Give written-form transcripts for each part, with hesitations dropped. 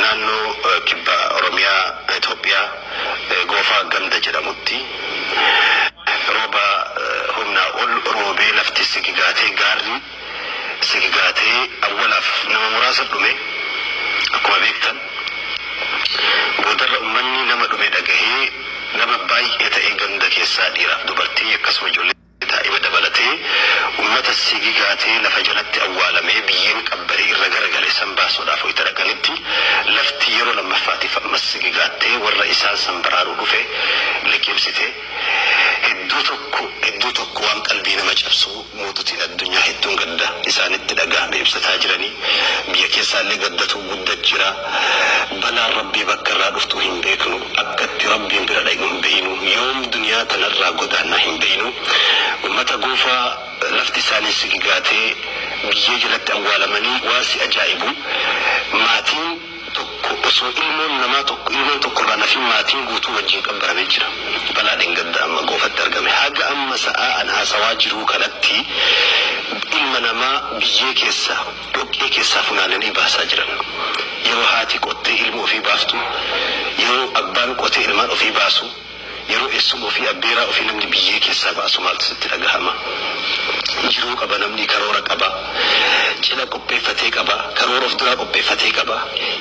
Naannoo kibba Oromiyaa Itoophiyaa Goofaa ganda jedhamutti rooba humnaa ol roobee lafti sigigaatee, gaarri sigigaatee, awwalaaf nama muraasa dhume akkuma beektan. Boodarra uummanni nama dhume dhagahee nama baay'ee ta'e ganda keessaa dhiiraaf dubartii akkasuma ijoollee daa'ima dabalatee uummata sigigaatee lafa jalatti awwaalamee biyyeen qabbaree irra garagale san baasuudhaaf wayita dhaqanitti lafti yeroo lammaffaatiif ammas sigigaattee warra isaan san baraaruu dhufe liqimsite. Hedduu tokko, hedduu tokko waan qalbii nama cabsu. Moototiin addunyaa hedduun gadda isaanitti dhagahame ibsataa jiranii, biyya keessaallee gaddatu guddat jira. Balaan rabbii bakka irraa dhuftu hin beeknu, akkatti rabbiin bira dhaqnu hin beeknu, yoom duniyaa tanarraa godaannaa hin beeknu. Ummata Goofaa lafti isaanii sigigaatee biyyee jalatti awwaalamanii, waan si ajaa'ibu maatiin tokko osoo ilmoon namaa tokko, ilmoon tokko irraa nafin maatiin guutuu wajjin qabbaramee jira. Balaa dheengadda amma Goofatti argame. Haga amma sa'aa an haasawaa jiruu kanatti ilma namaa biyyee keessa, dhoqqee keessaa funaananii baasaa jiran. Yeroo haati qottee ilma ofii baaftu, yeroo abbaan qotee ilmaan ofii baasu, yeroo eessuma ofii, abbeeraa ofii namni biyyee keessaa baasu maaltu sitti dhagahama? Jiruu qaba namni, karoora qaba, cidha qopheeffatee qaba, karoora of duraa qopheeffatee qaba.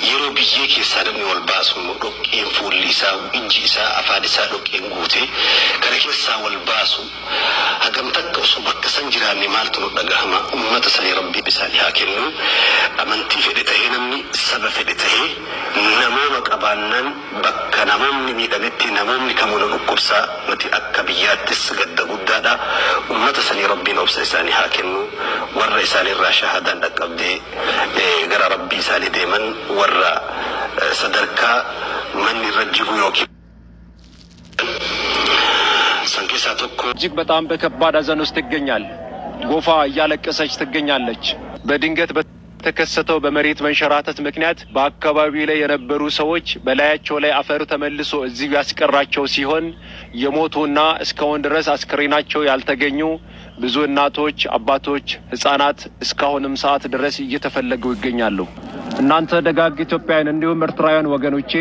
Yeroo biyyee keessaa namni wal baasu immoo dhoqqeen fuulli isaa, ijji isaa, afaan isaa dhoqqeen guute kana keessaa wal baasu, hagam takka osoo bakka san jiraanne maaltu nu dhagahama? Ummata sanii rabbii isaanii haa kennu. Amantii fedhe tahee, namni saba fedhe tahee, namooma qabaannaan bakka namoonni miidhametti namoonni kamuu nu dhukkubsaa. Nuti akka biyyaattis gadda guddaadha. Ummata sanii rabbiin obsa isaanii haa kennu. Warra isaaniirraa shahaadaan dhaqqabdee gara rabbii isaanii deeman, warra sadarkaa manni irra jigu yookiin san keessaa tokko እጅግ በጣም በከባድ ሐዘን ውስጥ ይገኛል። ጎፋ እያለቀሰች ትገኛለች። በድንገት በተከሰተው በመሬት መንሸራተት ምክንያት በአካባቢው ላይ የነበሩ ሰዎች በላያቸው ላይ አፈሩ ተመልሶ እዚሁ ያስቀራቸው ሲሆን የሞቱና እስካሁን ድረስ አስክሬናቸው ያልተገኙ ብዙ እናቶች፣ አባቶች፣ ሕጻናት እስካሁንም ሰዓት ድረስ እየተፈለጉ ይገኛሉ። እናንተ ደጋግ ኢትዮጵያውያን እንዲሁም ኤርትራውያን ወገኖቼ፣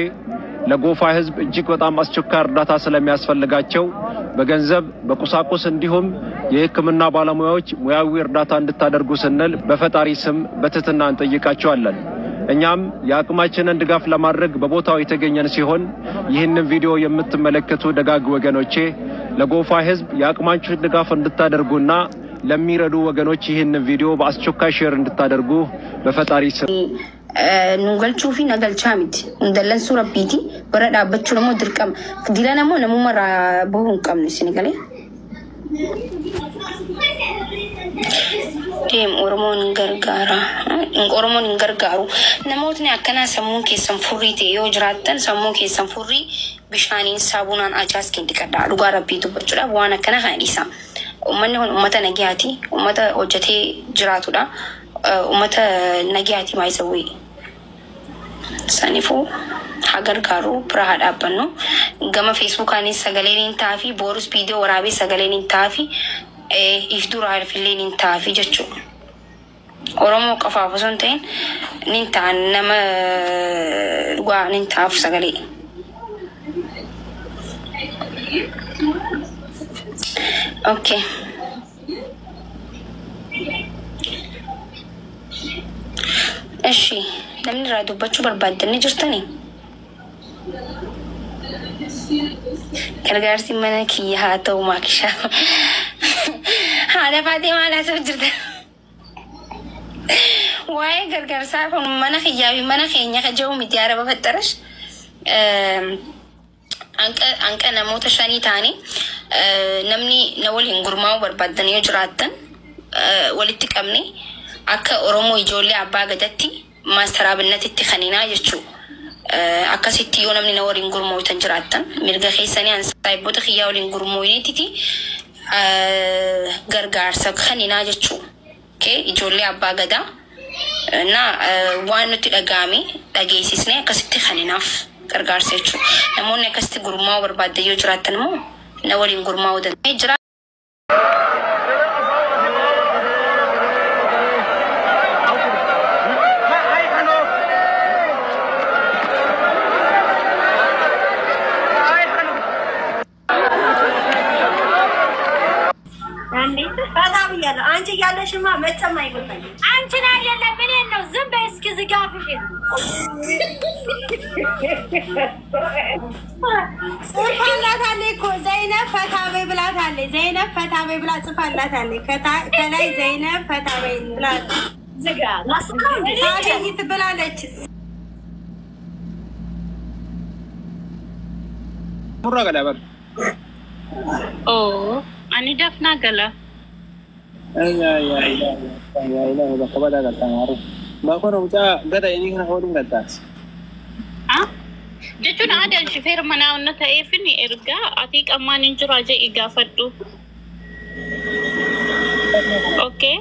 ለጎፋ ሕዝብ እጅግ በጣም አስቸኳይ እርዳታ ስለሚያስፈልጋቸው በገንዘብ፣ በቁሳቁስ እንዲሁም የሕክምና ባለሙያዎች ሙያዊ እርዳታ እንድታደርጉ ስንል በፈጣሪ ስም በትህትና እንጠይቃቸዋለን። እኛም የአቅማችንን ድጋፍ ለማድረግ በቦታው የተገኘን ሲሆን ይህንን ቪዲዮ የምትመለከቱ ደጋግ ወገኖቼ ለጎፋ ሕዝብ የአቅማችሁን ድጋፍ እንድታደርጉና ለሚረዱ ወገኖች ይህንን ቪዲዮ በአስቸኳይ ሼር እንድታደርጉ በፈጣሪ ስም Nu galchuu fi na galchaa miti. Kun dallansuu rabbiiti. Bira dhaabbachuun immoo dirqama. Dilan ammoo namummaa irraa bahuu hin qabnu isin galee. Deem, Oromoon hin gargaara. Oromoon hin gargaaru. Namootni akkanaa sammuun keessan furrii ta'e yoo jiraattan, sammuu keessan furrii bishaaniin saabunaan ajaaskin dhiqadhaa. Dhugaa rabbii dubbachuudhaaf waan akkanaa kana dhiisa. Uummanni kun uummata nagayaati. Uummata hojjetee jiraatudha. Uummata nagayaati maayisawwee. Saniifuu haa gargaaru, bira haa dhaabbannu. Gama Feesbuukaanis sagaleen hin taafi, boorus viidiyoo waraabee sagaleen hin taafi, if duraafillee hin taafi jechuudha. Oromoo qofaaf osoo hin ta'in nin ta'a, nama dhugaa nin ta'aaf sagalee. Okay. Eshi, namni irraa dubbachuu barbaaddan ni jirtanii? Gargaarsi mana kiyya haa ta'u maakishaa. Haadha faatee maal haasa'u jirta? Waa'ee gargaarsaa kun mana kiyyaa fi mana keenya ka jiru miti, araba faxxarash. Hanqa namoota shanii ta'anii namni na waliin gurmaa'uu barbaaddan yoo jiraattan, walitti qabne akka Oromoo ijoollee abbaa gadatti maaster Abinnatitti kaninaa jechuudha. Akkasitti yoo namni na waliin gurmooytan jiraattan mirga keessanii, an saayiboota kiyyaa waliin gurmooyneetiti gargaarsa kaninaa jechuudha. Ijoollee abbaa gadaa na waan nutti dhaga'ame dhageessisnee akkasitti kaninaaf gargaarsa jechuudha. Namoonni akkasitti gurmaa'uu barbaaddan yoo jiraattan immoo na waliin gurmaa'uu danda'u. እንዴ? ፈታ ብያለሁ። አንቺ እያለሽማ መቼም አይጎታኝም። አንቺን አይደለም እኔን ነው። ዝም በይ እስኪ ዝጊ አፍሽን። ጽፋላታለች እኮ ዘይነብ ፈታ በይ ብላታለች። ዘይነብ ፈታ በይ ብላ ጽፋላታለች። ከላይ ዘይነብ ፈታ በይ ብላ ዝጋ ላስካው እንዴ? ሳገኝ ትብላለች። Murraa galaa bar. Oo, ani dafnaa gala. Bakka badaa galtaa maaruu. Baakon mucaa gada inni kana hoodin galtaas. Ah? Jechuun aadaan shifeera manaa wanna ta'eef ni ergaa ati qammaan hin jiru jedhi gaafadhu. Okay.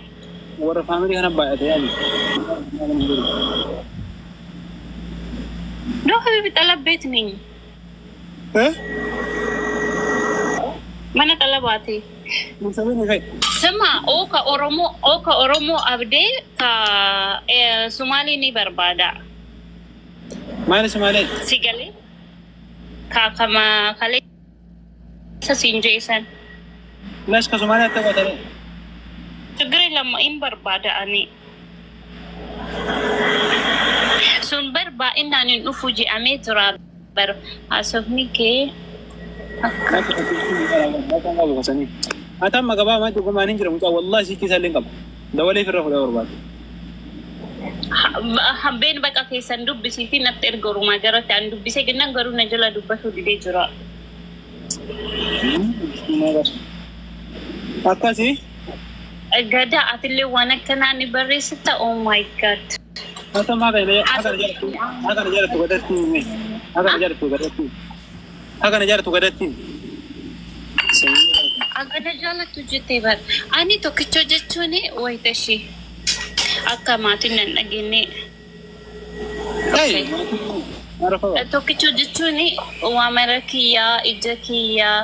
Warra faamilii kana baay'ate yaani. No habibi xalab beet ነኝ mana xalabaati. Sima oo ka Oromoo oo ka Oromoo abdee ka Sumaalee ni barbaada. Maali Sumaalee? Si galee ka kama kaleessa siin jeesan. Lash ka Sumaalee akka godhame. ችግር የለም hin barbaada ani. Sun bar baay'inaan hin dhufu je'amee jira bar haasofni kee Ati amma gabaa maa dhugumaan hin jira mucaa wallahi si keessa illee hin qabu. Dabalee ofirra fuudhee barbaade. Hambeen baqa keessan dubbisiifi natti erga orumaa jaratti an dubbisee kennan garuu na jala dubbatu didee jira. Akkasii. Gada atillee waan akkanaa ni barreessita oh my God. Ati amma haqa na jaalattu gadatti haqa na jaalattu gadatti haqa na jaalattu gadatti. Agada jaalattu jettee bar ani tokkicha jechuun wayita ishee akka maatiin nan dhageenye. Tokkicha jechuun waa mara kiyyaa ija kiyyaa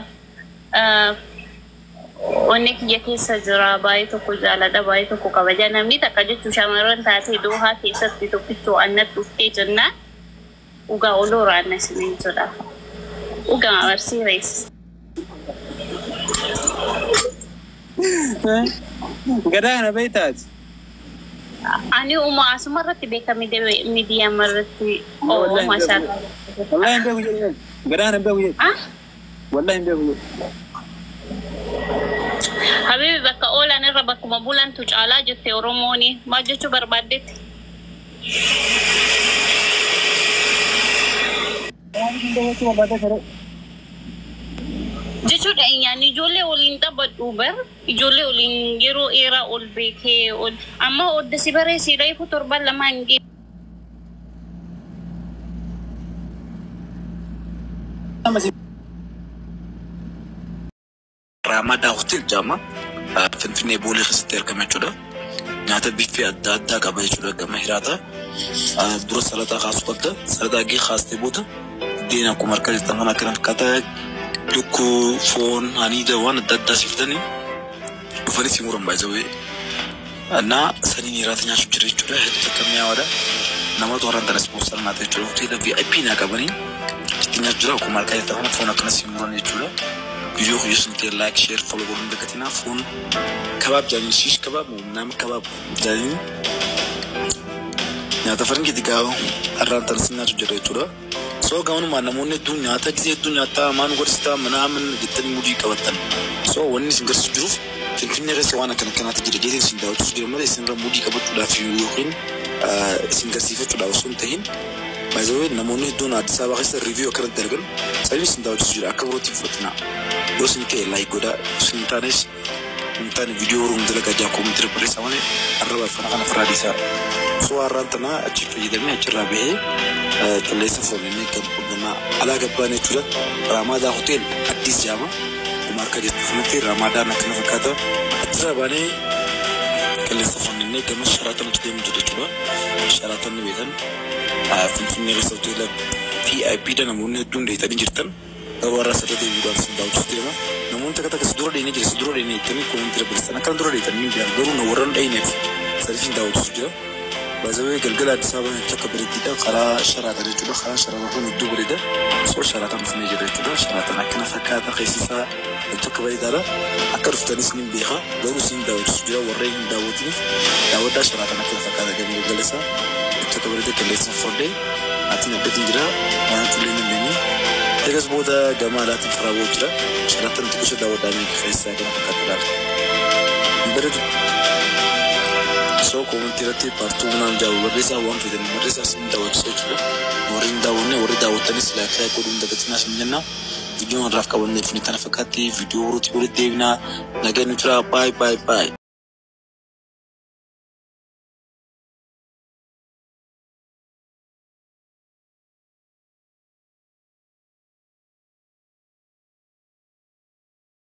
onni kiyya keessa jira baay'ee tokko jaaladha baay'ee tokko kabaja namni takka jechuun shamarran taatee Doohaa keessatti tokkichoo annatti dhuftee jennaan dhugaa olooraa anna isiniin jedha. Dhugaa barsiirees. Gadaa kana beektaati. Ani uma asuma irratti beeka miidiyaa irratti oo maashaa. Wallahi hin beeku jedhu. Gadaa kana hin beeku jedhu. Wallahi hin beeku jedhu. Habibi bakka oolan irra bakkuma bulantu caalaa jette Oromooni maal jechuu barbaaddetti? Jechuudha nyaanni ijoollee waliin taphadhu bar ijoollee waliin yeroo dheeraa ol beekee ol amma odda si bareessi reefu torban lamaan hin Raamadaa Hotel jedhama. Finfinnee Boolee keessatti argama jechuudha. Nyaata biffee adda addaa qaba jechuudha gama hiraata. Dura salaxaa kaasuu qabda. Salaxaa gee kaastee booda buddeen akkuma harka jirtan kana akkana fakkaata. Lukkuu, foon, haniida waan adda addaa si fidanii dhufanii si muran baay'isawee. Naa saniin hiraata nyaachuuf jira jechuudha. Hedduu takka mi'aawaadha. Namoota warraan tana ispoonsar naa ta'e jechuudha. Hoteela VIP naa qabanii itti nyaachuu jira. Akkuma harka jirtan kana foon akkana si muran jechuudha. Viidiyoo kiyya sun ta'e like, share, follow godhuun dagatinaa. Foon kabaab jedhanii shish kabaab moo nama kabaab jedhanii nyaata faranjiiti gaafa har'aan tana si nyaachuu jira jechuudha. So gamanumaan namoonni hedduun nyaata gisee hedduu nyaataa maan godhisitaa mana aman jettanii mudii qabattan. So wanni isin garsiisu jiruuf Finfinnee keessa waan akkana akkanaatu jira jeetiin isin daawwachiisu jira malee isin irra mudii qabachuudhaaf yookiin isin garsiifachuudhaaf osoo hin tahin baay'ee namoonni hedduun Addis Ababa keessa review akkanatti argan saniin isin daawwachiisu jira akka birootti fudhatina. Yoo isin ta'e like godhaa isin hin taanes hin taane viidiyoo horuun dalagaa jaa koomentira barreessaa malee arraba afaan kana ofirraa dhiisaa. So har'aan tana achi fayyadamee achirraa bahee qilleensa foonanii gama alaa gabbaan jechuudha. Raamaadaa Hotel Addis jedhama. Akkuma harka jirtu kanatti Raamaadaan akkana fakkaata. Achirraa baanee qilleensa foonanii gama Sharaatanitti deemu jira jechuudha. Sharaatan ni beekan. Finfinnee keessa hoteela VIP dha namoonni hedduun dheetanii jirtan. Garuu har'a asirra deebi'uudhaan isin daawwachuuf deema. Namoonni takka takka si dura dheenee jira si dura dheenee jettanii koomentii barreessan akkana dura dheetanii ni beekan garuu na warra hin dheeneef sadiif hin daawwachiisu jira. Baazawee galgala Addis Ababaa hedduu akka bareeddiidha. Karaa Sharaatan jechuudha. Karaan Sharaatan kun hedduu bareeda. So Sharaatan dhufnee jira jechuudha. Sharaatan akkana fakkaata, keessi isaa hedduu akka bareedaadha. Akka dhuftanis ni beeka. Garuu isin daawwachiisu jira, warreen hin daawwatiniif daawwadhaa. Sharaatan akkana fakkaata gama galgala isaa. Hedduu akka bareeda, qilleensa furdee ati addatiin jira. Nyaachuu illee dandeenye. Egas booda gama alaatiin karaa ba'u jira. Sharaatan xiqqoo daawwadhaa, meeqa keessaa kana fakkaata ilaala. Hin bareedu? So comment irratti part two naan jaabu barreessaa, waan fedhan barreessaa, isin daawwachiisa jechuudha. Warri hin daawwanne, warri daawwattanis like like godhuu hin dagatinaa isin jenna. Viidiyoon irraaf qabannee dhufne kana fakkaatti. Viidiyoo birootti walitti deebinaa. Nagaan nu jira. Bye bye bye.